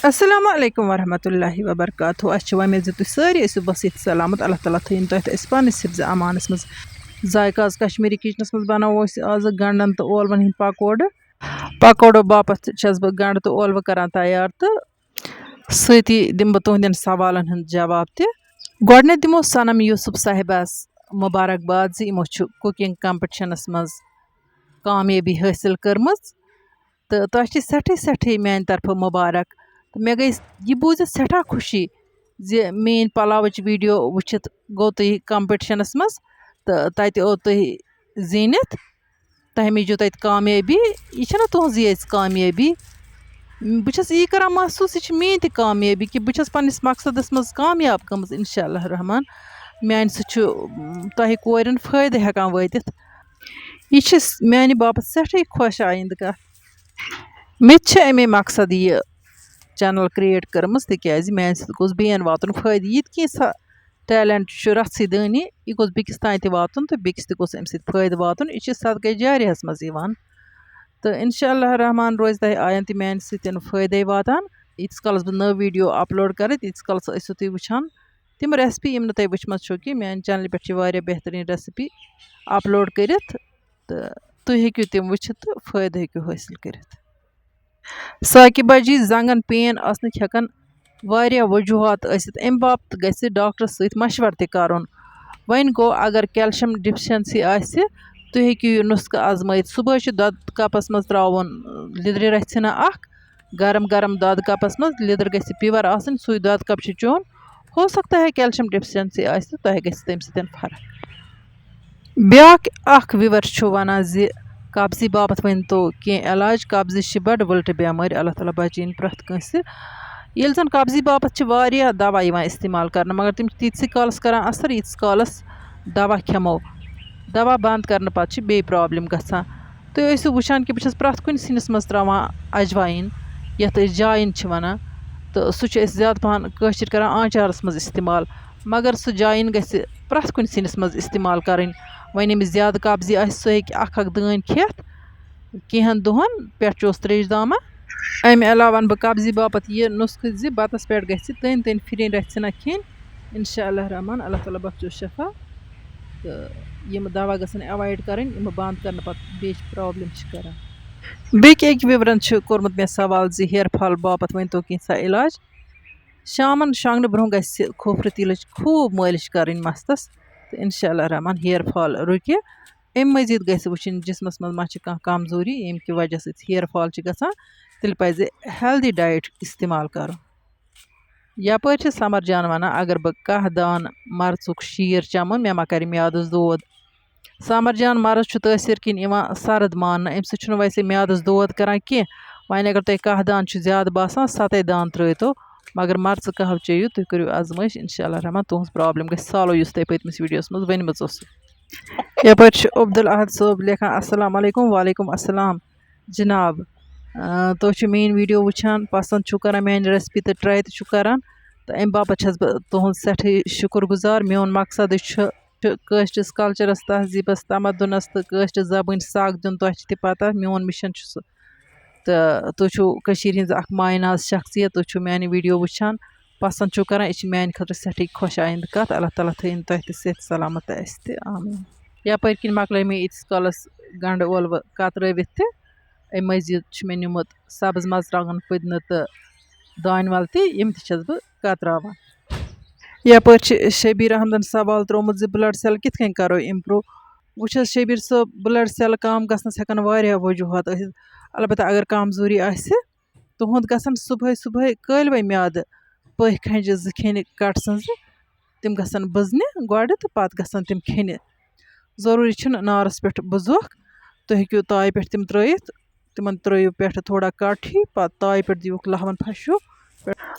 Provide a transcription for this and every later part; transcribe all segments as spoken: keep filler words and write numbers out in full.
السلام علیکم ورحمۃ اللہ وبرکاتہ۔ اَسہِ چھِ وۄمید زِ تُہۍ سٲری ٲسِو بصیٖحت سلامت۔ اللہ تعالیٰ تھٲیِن تۄہہِ تہٕ أسۍ پانہٕ حِفظِ امانَس منٛز۔ ذایقہٕ آز کشمیٖری کِچنَس منٛز بَناوو أسۍ آز گنٛڈَن تہٕ ٲلوَن ہِنٛدۍ پکوڑٕ۔ پکوڑو باپتھ چھَس بہٕ گنٛڈٕ تہٕ ٲلوٕ کران تیار تہٕ سۭتی دِمہٕ بہٕ تُہٕنٛدٮ۪ن سوالَن ہُنٛد جواب تہِ۔ گۄڈٕنٮ۪تھ دِمو صنم یوسف صاحبَس مُبارک باد زِ یِمو چھُ cooking competitionَس منٛز کامیٲبی حٲصِل کٔرمٕژ۔ تہٕ تۄہہِ چھِ سٮ۪ٹھٕے سٮ۪ٹھٕے میٛانہِ طرفہٕ مُبارک۔ تہٕ مےٚ گٔے یہِ بوٗزِتھ سٮ۪ٹھاہ خوشی زِ میٛٲنۍ پَلاوٕچ video وٕچھِتھ گوٚو تُہۍ competitionَس منٛز تہٕ تَتہِ اوٚو تُہۍ زیٖنِتھ۔ تۄہہِ میجوٗ تَتہِ کامیٲبی۔ یہِ چھَنہ تُہٕنٛزٕے یٲژ کامیٲبی۔ بہٕ چھَس یی کَران محسوٗس، یہِ چھِ میٛٲنۍ تہِ کامیٲبی کہِ بہٕ چھَس پنٛنِس مقصدَس منٛز کامیاب گٔمٕژ۔ اِنشاء اللہ الرحمن، میٛانہِ سۭتۍ چھُ، م، تۄہہِ کورٮ۪ن فٲیدٕ ہٮ۪کان وٲتِتھ۔ یہِ چھِ س-، میٛانہِ باپَتھ سٮ۪ٹھٕے خۄش آیِندٕ کَتھ۔ مےٚ تہِ چھِ اَمے مقصد یہِ channel create کٔرمٕژ، تِکیٛازِ میٛانہِ سۭتۍ گوٚژھ بیٚیَن واتُن فٲیدٕ۔ یہِ تہِ کینٛژھا talent چھُ رَژھٕے دٲنی، یہِ گوٚژھ بیٚکِس تام تہِ واتُن تہٕ بیٚکِس تہِ گوٚژھ اَمہِ سۭتۍ فٲیدٕ واتُن۔ یہِ چھِ صدقے جاریَہَس منٛز یِوان۔ تہٕ اِنشاء اللہ الرحمن روزِ تۄہہِ آیَن تہِ میٛانہِ سۭتۍ فٲیدَے واتان۔ ییٖتِس کالَس بہٕ نٔو video upload کَرٕ، تیٖتِس کالَس ٲسِو تُہۍ وٕچھان تِم recipe، یِم نہٕ تۄہہِ وٕچھمَژ چھو کینٛہہ۔ میٛانہِ channelہِ پٮ۪ٹھ چھِ واریاہ بہتریٖن recipe upload کٔرِتھ، تہٕ تُہۍ ہیٚکِو تِم وٕچھِتھ تہٕ فٲیدٕ ہیٚکِو حٲصِل کٔرِتھ۔ ثاقبہ جی، زنٛگَن pain آسنٕکۍ ہٮ۪کَن واریاہ وجوٗہات ٲسِتھ، اَمہِ باپتھ گژھِ ڈاکٹرَس سۭتۍ مشوَرٕ تہِ کَرُن۔ وۄنۍ گوٚو، اگر calcium deficiency آسہِ، تُہۍ ہیٚکِو یہِ نُسخہٕ آزمٲیِتھ۔ صُبحٲے چھُ دۄدٕ کَپَس منٛز ترٛاوُن لیٚدرِ رَژھِ ہنا اَکھ، گرم گرم دۄدٕ کَپَس منٛز، لیٚدٕر گژھِ pure آسٕنۍ، سُے دۄدٕ کَپ چھُ چیوٚن۔ ہو سکتا ہے calcium deficiency آسہِ، تۄہہِ گژھِ تَمہِ سۭتۍ فرق۔ بیٛاکھ اَکھ viewer چھُ وَنان زِ قبضی باپتھ ؤنۍ تو کینٛہہ علاج، قبضی چھِ بَڑٕ ؤلٹہٕ بٮ۪مٲرۍ، اللہ تعالیٰ بچٲیِن پرٛٮ۪تھ کٲنٛسہِ۔ ییٚلہِ زَن قبضی باپتھ چھِ واریاہ دوا یِوان استعمال کرنہٕ، مگر تِم چھِ تیٖتسٕے کالَس کران اثر، ییٖتِس کالَس دوا کھٮ۪مو۔ دوا بنٛد کرنہٕ پتہٕ چھِ بیٚیہِ problem گژھان۔ تُہۍ ٲسِو وٕچھان کہِ بہٕ چھَس پرٛٮ۪تھ کُنہِ سِنِس منٛز ترٛاوان اجوایِن، یَتھ أسۍ جایِن چھِ وَنان، تہٕ سُہ چھِ أسۍ زیادٕ پَہَن کٲشِرۍ کران آنٛچارَس منٛز استعمال، مگر سُہ جایِن گژھِ پرٛٮ۪تھ کُنہِ سِنِس منٛز استعمال کَرٕنۍ۔ وۄنۍ ییٚمِس زیادٕ قبضی آسہِ، سُہ ہیٚکہِ اَکھ اَکھ دٲنۍ کھٮ۪تھ کینٛہَن دۄہَن، پٮ۪ٹھ چوس ترٛیش دامہ۔ اَمہِ علاوٕ وَنہٕ بہٕ قبضی باپتھ یہِ نُسخہٕ زِ بَتَس پٮ۪ٹھ گژھِ تٔنۍ تٔنۍ پھِرِنۍ رَژھِ ژھِنہ کھیٚنۍ۔ اِنشاء اللہ الرحمن، اللہ تعالیٰ بخشو شفا۔ تہٕ یِم دوا گژھن avoid کَرٕنۍ، یِم بنٛد کَرنہٕ پَتہٕ بیٚیہِ چھِ problem چھِ کَران۔ بیٚیہِ اَکہِ viewerن چھُ کوٚرمُت مےٚ سوال زِ hair fall باپتھ ؤنۍ تو کینٛژھا علاج۔ شامَن شۄنٛگنہٕ برٛونٛہہ گژھِ کھوٗپرٕ تیٖلٕچ خوٗب مٲلِش کَرٕنۍ مَستَس، تہٕ اِنشاء اللہ الرحمن hair fall رُکہِ۔ اَمہِ مٔزیٖد گژھِ وٕچھِنۍ جِسمَس منٛز ما چھِ کانٛہہ کمزوری، ییٚمہِ کہِ وجہ سۭتۍ hair fall چھِ گژھان، تیٚلہِ پَزِ healthy diet استعمال کَرُن۔ یَپٲرۍ چھِ سمر جان وَنان، اگر بہٕ کاہ دان مرژُک شیٖر چَمہٕ، مےٚ ما کَرِ میادَس دود؟ سمر جان، مرٕژ چھُ تٲثیٖر کِنۍ یِوان سرد ماننہٕ، اَمہِ سۭتۍ چھُنہٕ ویسے میادَس دود کران کینٛہہ۔ وۄنۍ اگر تۄہہِ کاہ دان چھُ زیادٕ باسان، سَتے دان ترٲوتو، مگر مرژٕ کہوٕ چیٚیِو، تُہۍ کٔرِو آزمٲیش، اِنشاء اللہ الرحمن تُہٕنٛز problem گژھِ solve، یُس تۄہہِ پٔتمِس videoس منٛز ؤنمٕژ ٲسٕو۔ یَپٲرۍ چھُ عبدالاحد صٲب لیکھان، السلام علیکم۔ وعلیکم السلام جناب۔ آ، تُہۍ چھِو میٛٲنۍ video وٕچھان، پسنٛد چھِو کران میٛانہِ recipe تہٕ try تہِ چھِو کران، تہٕ اَمہِ باپتھ چھَس بہٕ تُہٕنٛز سٮ۪ٹھٕے شُکُر گُزار۔ میون مقصدٕے چھُ، چھُ کٲشرِس cultureس، تہذیٖبس، تمدنس تہٕ کٲشرِ زبٲنۍ سَکھ دیُن۔ تۄہہِ چھِ تہِ پتہ، میون mission چھُ سُہ۔ تہٕ تُہۍ چھِو کٔشیٖرِ ہِنٛز اکھ مایہِ ناز شخصیت، تُہۍ چھِو میٛانہِ video وٕچھان، پسنٛد چھِو کران، یہِ چھِ میٛانہِ خٲطرٕ سٮ۪ٹھٕے خۄش آیِندٕ کتھ۔ اللہ تعالیٰ تھٲیِن تۄہہِ تہِ صحت سلامت تہٕ اَسہِ تہِ۔ آمیٖن۔ یَپٲرۍ کِنۍ مۄکلٲے مےٚ ییٖتِس کالَس گَنٛڈٕ ٲلوٕ کَترٲوِتھ تہِ۔ اَمہِ مٔزیٖد چھُ مےٚ نیوٗمُت سبٕز مَرژٕوانٛگَن، پُدنہٕ تہٕ دانہِ وَل تہِ، یِم تہِ چھَس بہٕ کَتراوان۔ یَپٲرۍ چھِ شبیٖر احمدَن سوال ترٛوومُت زِ blood cell کِتھ کٔنۍ کَرو improve؟ وٕچھ حظ شبیٖر صٲب، blood cell کَم گژھنَس ہٮ۪کَن واریاہ وجوٗہات ٲسِتھ، البتہ اگر کمزوٗری آسہِ، تُہُنٛد گژھن صُبحٲے صُبحٲے کٲلوَے میٛادٕ پٔہۍ کھَنجہِ زٕ کھیٚنہِ کَٹہٕ سٕنٛزٕ۔ تِم گژھن بٕزنہِ گۄڈٕ تہٕ پَتہٕ گژھن تِم کھیٚنہِ۔ ضروٗری چھُنہٕ نارَس پٮ۪ٹھ بٕزوکھ، تُہۍ ہیٚکِو تایہِ پٮ۪ٹھ تِم ترٛٲیِتھ۔ تِمَن ترٛٲیِو پٮ۪ٹھٕ تھوڑا کَٹ ہی، پَتہٕ تایہِ پٮ۪ٹھ دِیوکھ لَہوَن پھَش ہیوٗ۔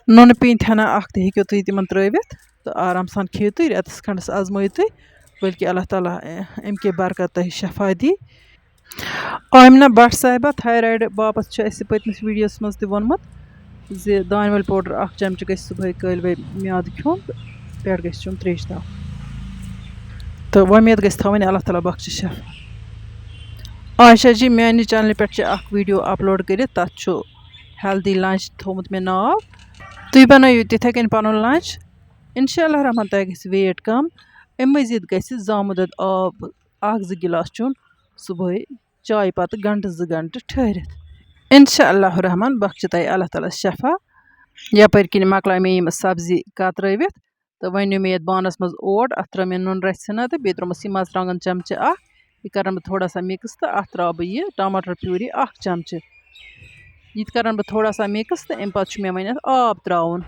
نُنہٕ پیٖنتہِ ہنا اَکھ تہِ ہیٚکِو تُہۍ تِمَن ترٛٲوِتھ تہٕ آرام سان کھیٚیِو تُہۍ، رٮ۪تَس کھنٛڈَس آزمٲیِو تُہۍ، بلکہِ اللہ تعالیٰ، اَمہِ کہِ برکت تۄہہِ شفا دی۔ آمنہ بٹ صاحبہ، thyroid باپتھ چھُ اَسہِ پٔتمِس videoس منٛز تہِ ووٚنمُت زِ دانہِ وَل powder اکھ چمچہٕ گژھِ صُبحٲے کٲلۍ وَے میادٕ کھیوٚن تہٕ پٮ۪ٹھ گژھِ چیوٚن تریشہِ دام۔ تہٕ وۄمید گژھِ تھاوٕنۍ اللہ تعالیٰ بخشہِ شفا۔ عائشہ جی، میانہِ channelہِ پٮ۪ٹھ چھِ اکھ video upload کٔرِتھ، تَتھ چھُ ہیلدی لنچ تھوٚومُت مےٚ ناو۔ تُہۍ بنٲیِو تِتھے کٔنۍ پنُن لنچ۔ انشاء اللہ رحمان، تۄہہِ گژھِ ویٹ کم۔ امہِ مزید گژھِ زامُت دۄد آب اکھ زٕ گلاس چیوٚن صبحٲے چایہِ پتہٕ گنٹہٕ زٕ گنٹہٕ ٹھٔہرِتھ۔ انشاء اللہ رحمان بخشہِ تۄہہِ اللہ تعالیٰ شفا۔ یپٲرۍ کِنۍ مۄکلایہِ مےٚ یِم سبزی کترٲوِتھ۔ تہٕ وۄنۍ نیوٗ مےٚ یَتھ بانَس منٛز اوٹ، اَتھ ترٛٲو مےٚ نُن رَژھِ ہنا تہٕ بیٚیہِ ترٛوومَس یہِ مَرژٕوانٛگَن چَمچہٕ اَکھ۔ یہِ کَرَن بہٕ تھوڑا سا مِکٕس تہٕ اَتھ ترٛاوٕ بہٕ یہِ ٹماٹر پیوٗری اَکھ چَمچہٕ۔ یہِ تہِ کَرَن بہٕ تھوڑا سا مِکٕس تہٕ اَمہِ پَتہٕ چھُ مےٚ وۄنۍ اَتھ آب ترٛاوُن۔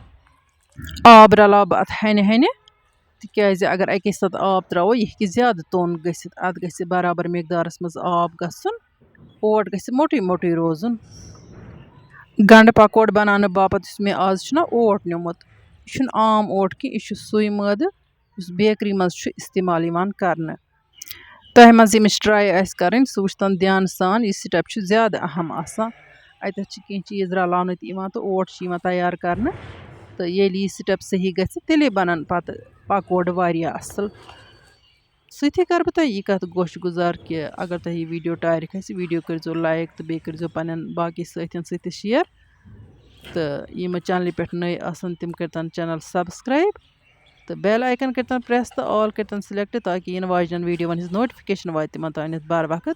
آب رَلاوٕ بہٕ اَتھ ہَنہِ ہَنہِ، تِکیٛازِ اگر اَکے ساتہٕ آب ترٛاوو، یہِ ہیٚکہِ زیادٕ توٚن گٔژھِتھ۔ اَتھ گژھِ برابر مقدارَس منٛز آب گژھُن۔ اوٹ گژھِ موٚٹُے موٚٹُے روزُن۔ گنٛڈٕ پکوڑ بناونہٕ باپتھ یُس مےٚ آز چھُنہ اوٹ نیومُت، یہِ چھُنہٕ عام اوٹ کینٛہہ، یہِ چھُ سُے مٲدٕ یُس بیکری منٛز چھُ استعمال یِوان کرنہٕ۔ تۄہہِ منٛز ییٚمِس ٹراے آسہِ کرٕنۍ، سُہ وٕچھتن دھیان سان، یہِ سٹیپ چھُ زیادٕ اہم آسان۔ اتٮ۪تھ چھِ کینٛہہ چیٖز رلاونہٕ تہِ یِوان تہٕ اوٹ چھُ یِوان تیار کرنہٕ، تہٕ ییٚلہِ یہِ سٹیپ صحیح گژھِ، تیٚلے بنن پتہٕ پکوڑٕ واریاہ اصل۔ سۭتی کَرٕ بہٕ تۄہہِ یہِ کَتھ گوش گُزار کہِ اگر تۄہہِ یہِ ویٖڈیو ٹارِ کھَسہِ، ویٖڈیو کٔرۍزیو لایک تہٕ بیٚیہِ کٔرۍزیو پنٛنٮ۪ن باقٕے سٲتھٮ۪ن سۭتۍ تہِ شِیَر۔ تہٕ یِم چَنلہِ پٮ۪ٹھ نٔے آسَن، تِم کٔرۍتَن چَنَل سَبسکرٛایِب۔ تہٕ بیل آیکَن کٔرۍتَن پرٛٮ۪س تہٕ آل کٔرۍتَن سِلٮ۪کٹ، تاکہِ یِنہٕ واجنٮ۪ن ویٖڈیووَن ہِنٛز نوٹفِکیشَن واتہِ تِمَن تام بَر وقت۔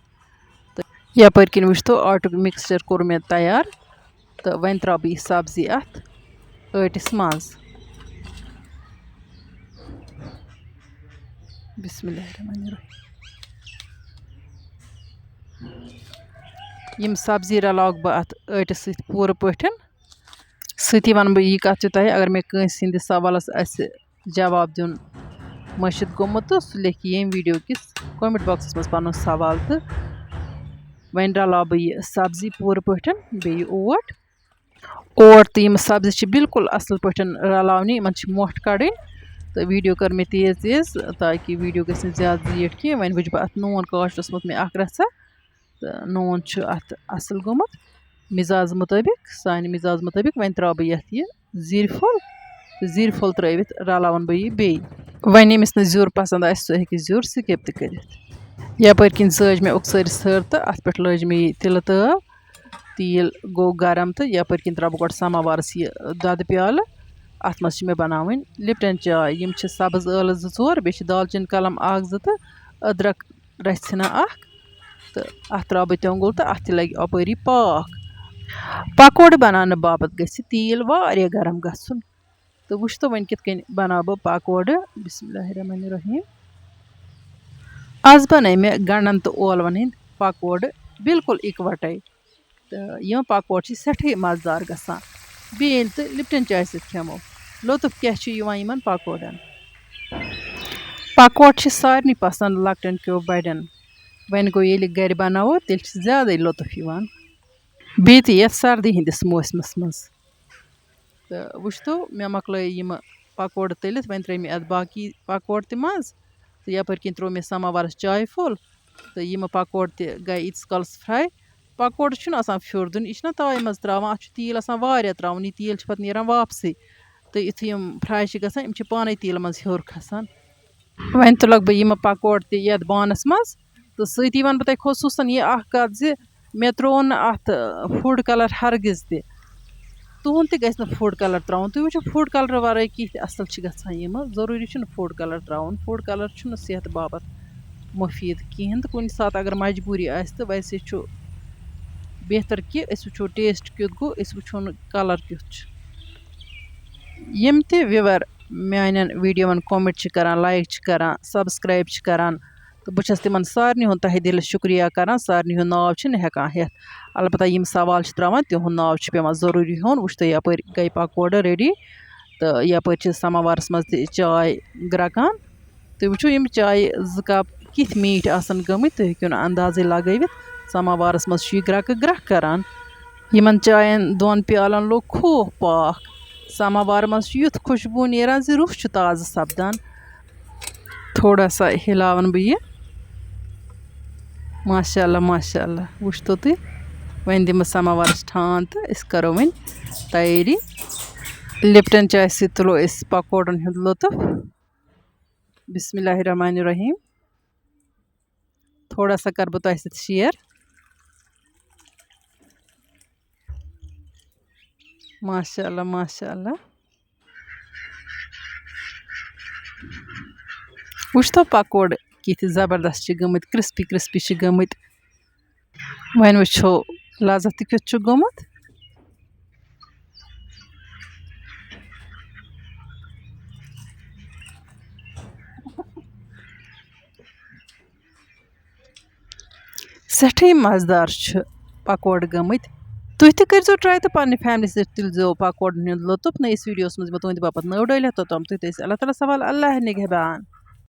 تہٕ یَپٲرۍ کِنۍ وٕچھتو، آٹُک مِکسچَر کوٚر مےٚ تیار۔ تہٕ وۄنۍ ترٛاوٕ بہٕ یہِ سبزی اَتھ ٲٹِس منٛز۔ بسم اللہ الرحمن الرحیم۔ یِم سبزی رلاوَکھ بہٕ اَتھ ٲٹِس سۭتۍ پوٗرٕ پٲٹھۍ۔ سۭتی وَنہٕ بہٕ یہِ کَتھ زِ تۄہہِ اگر مےٚ کٲنٛسہِ ہِنٛدِس سوالَس آسہِ جواب دیُن مٔشِتھ گوٚمُت، تہٕ سُہ لیکھِ ییٚمہِ ویٖڈیو کِس comment boxَس منٛز پَنُن سوال۔ تہٕ وۄنۍ رَلاوٕ بہٕ یہِ سبزی پوٗرٕ پٲٹھۍ، بیٚیہِ یہِ اوٹ۔ اوٹ تہٕ یِم سبزی چھِ بالکل اَصٕل پٲٹھۍ رَلاونہِ، یِمَن چھِ مۄٹھ کَڑٕنۍ۔ تہٕ ویٖڈیو کٔر مےٚ تیز تیز، تاکہِ ویٖڈیو گژھِ نہٕ زیادٕ زیٖٹھ کینٛہہ۔ وۄنۍ وٕچھِ بہٕ اَتھ نوٗن کاش اوسمُت مےٚ اَکھ رَژھا۔ تہٕ نوٗن چھُ اَتھ اَصٕل گوٚمُت مِزاز مُطٲبِق، سانہِ مِزاز مُطٲبِق۔ وۄنۍ ترٛاوٕ بہٕ یَتھ یہِ زِرِ پھوٚل تہٕ زِرِ پھوٚل ترٛٲوِتھ رَلاوَن بہٕ یہِ بیٚیہِ۔ وۄنۍ ییٚمِس نہٕ زیُر پَسنٛد آسہِ، سُہ ہیٚکہِ زیُر skip تہِ کٔرِتھ۔ یَپٲرۍ کِنۍ زٲج مےٚ اوٚکسٲرِس ہٕر تہٕ اَتھ پٮ۪ٹھ لٲج مےٚ یہِ تِلہٕ تٲو۔ تیٖل گوٚو گرم تہٕ یَپٲرۍ کِنۍ ترٛاوٕ بہٕ گۄڈٕ سَماوارَس یہِ دۄدٕ پیالہٕ۔ اَتھ منٛز چھِ مےٚ بَناوٕنۍ لِپٹَن چاے۔ یِم چھِ سَبٕز ٲلہٕ زٕ ژور، بیٚیہِ چھِ دالچیٖن کَلَم اَکھ زٕ تہٕ أدرَک رَژھِ ہنا اَکھ۔ تہٕ اَتھ ترٛاوٕ بہٕ تیوٚنٛگُل تہٕ اَتھ تہِ لَگہِ اَپٲری پاکھ۔ پَکوڑٕ بَناونہٕ باپَتھ گژھِ تیٖل واریاہ گرم گژھُن۔ تہٕ وٕچھتو وۄنۍ کِتھ کٔنۍ بَناوٕ بہٕ پَکوڑٕ۔ بسم اللہ الرحمن الرحیم۔ آز بَنٲے مےٚ گَنٛڈَن تہٕ ٲلوَن ہِنٛدۍ پَکوڑٕ بالکل اِکوَٹَے۔ تہٕ یِم پَکوڑٕ چھِ سٮ۪ٹھٕے مَزٕدار گژھان۔ بیٚیہِ ییٚلہِ تہٕ لِپٹَن چاے سۭتۍ کھٮ۪مو، لطف کیٛاہ چھُ یِوان یِمَن پَکوڑَن۔ پَکوڑٕ چھِ سارنٕے پَسنٛد، لۄکٹٮ۪ن کیو بَڑٮ۪ن۔ وۄنۍ گوٚو، ییٚلہِ گَرِ بَناوو، تیٚلہِ چھِ زیادَے لطف یِوان، بیٚیہِ تہِ یَتھ سردی ہِنٛدِس موسمَس منٛز۔ تہٕ وٕچھتو، مےٚ مۄکلٲے یِمہٕ پَکوڑٕ تٔلِتھ، وۄنۍ ترٛٲے مےٚ اَتھ باقٕے پَکوڑٕ تہِ منٛز۔ تہٕ یَپٲرۍ کِنۍ ترٛوو مےٚ سَماوارَس چایہِ پھوٚل۔ تہٕ یِمہٕ پَکوڑٕ تہِ گٔے ییٖتِس کالَس fry۔ پَکوڑٕ چھُنہٕ آسان پھیُر دیُن، یہِ چھِنہ تاوِ منٛز ترٛاوان، اَتھ چھُ تیٖل آسان واریاہ ترٛاوُن، یہِ تیٖل چھُ پَتہٕ نیران واپسٕے۔ تہٕ یُتھُے یِم fry چھِ گژھان، یِم چھِ پانَے تیٖلہٕ منٛز ہیوٚر کھَسان۔ وۄنۍ تُلَکھ بہٕ یِمہٕ پَکوڑٕ تہِ یَتھ بانَس منٛز۔ تہٕ سۭتی وَنہٕ بہٕ تۄہہِ خصوٗصاً یہِ اَکھ کَتھ زِ مےٚ ترٛوو نہٕ اَتھ، ٲ، food colour ہرگِز تہِ۔ تُہُنٛد تہِ گژھِ نہٕ food colour ترٛاوُن۔ تُہۍ وٕچھِو، food colour وَرٲے کِتھۍ اَصٕل چھِ گژھان یِمہٕ۔ ضروٗری چھُنہٕ food colour ترٛاوُن۔ Food colour چھُنہٕ صحتہٕ باپَتھ مُفیٖد کِہیٖنۍ۔ تہٕ کُنہِ ساتہٕ اگر مجبوٗری آسہِ، تہٕ ویسے چھُ بہتر کہِ أسۍ وٕچھو taste کیُتھ گوٚو، أسۍ وٕچھو نہٕ colour کیُتھ چھُ۔ یِم تہِ viewer میٛانٮ۪ن ویٖڈیووَن comment چھِ کَران، like چھِ کَران، subscribe چھِ کَران، تہٕ بہٕ چھَس تِمَن سارنٕے ہُنٛد تہہِ دِلہِ شُکریہ کَران، سارنٕے ہُنٛد ناو چھِنہٕ ہٮ۪کان ہٮ۪تھ۔ البتہ یِم سوال چھِ ترٛاوان، تِہُنٛد ناو چھُ پٮ۪وان ضروٗری ہیوٚن۔ وٕچھتو، یَپٲرۍ گٔے پَکوڑٕ ready، تہٕ یَپٲرۍ چھِ سَماوارَس منٛز تہِ چاے گرٛٮ۪کان۔ تُہۍ وٕچھِو، یِم چایہِ زٕ cup کِتھۍ میٖٹھۍ آسَن گٔمٕتۍ، تُہۍ ہیٚکِو نہٕ اندازٕے لگٲوِتھ۔ سَماوارَس منٛز چھُ یہِ گرٛٮ۪کہٕ گرٛٮ۪کھ کَران۔ یِمَن چاین دۄن پیالَن لوٚگ خوٗب پاکھ۔ سَماوار منٛز چھُ یُتھ خوشبوٗ نیران زِ روح چھُ تازٕ سَپدان۔ تھوڑا سا ہِلاوَن بہٕ یہِ۔ ماشاء اللہ، ماشاء اللہ۔ وٕچھتو تُہۍ، وۄنۍ دِمہٕ سَماوارَس ٹھانٛڈ تہٕ أسۍ کَرو وۄنۍ تیٲری۔ لِپٹَن چایہِ سۭتۍ تُلو أسۍ پَکوڑَن ہُنٛد لُطُف۔ بسم اللہ الرحمن الرحیم۔ تھوڑا سا کَرٕ بہٕ تۄہہِ سۭتۍ share۔ ماشاء اللہ، ماشاء اللہ۔ وٕچھتو پکوڑٕ کِتھ زبردست چھِ گٔمٕتۍ، کرسپی کرسپی چھِ گٔمٕتۍ۔ وۄنۍ وٕچھو لذت تہِ کیُتھ چھُ گوٚمُت۔ سٮ۪ٹھٕے مَزٕدار چھِ پکوڑٕ گٔمٕتۍ۔ تُہۍ تہِ کٔرۍزیو ٹراے تہٕ پننہِ فیملی سۭتۍ تُلۍزیو پکوڑن ہُنٛد لطف۔ نٔیِس ویڈیوَس منٛز یِمو تُہنٛدِ باپتھ نٔو ڈٲلۍ ہٮ۪تھ، توٚتام تُہۍ تہِ ٲسِو اللہ تعالیٰ سوال اللہ نگہبان۔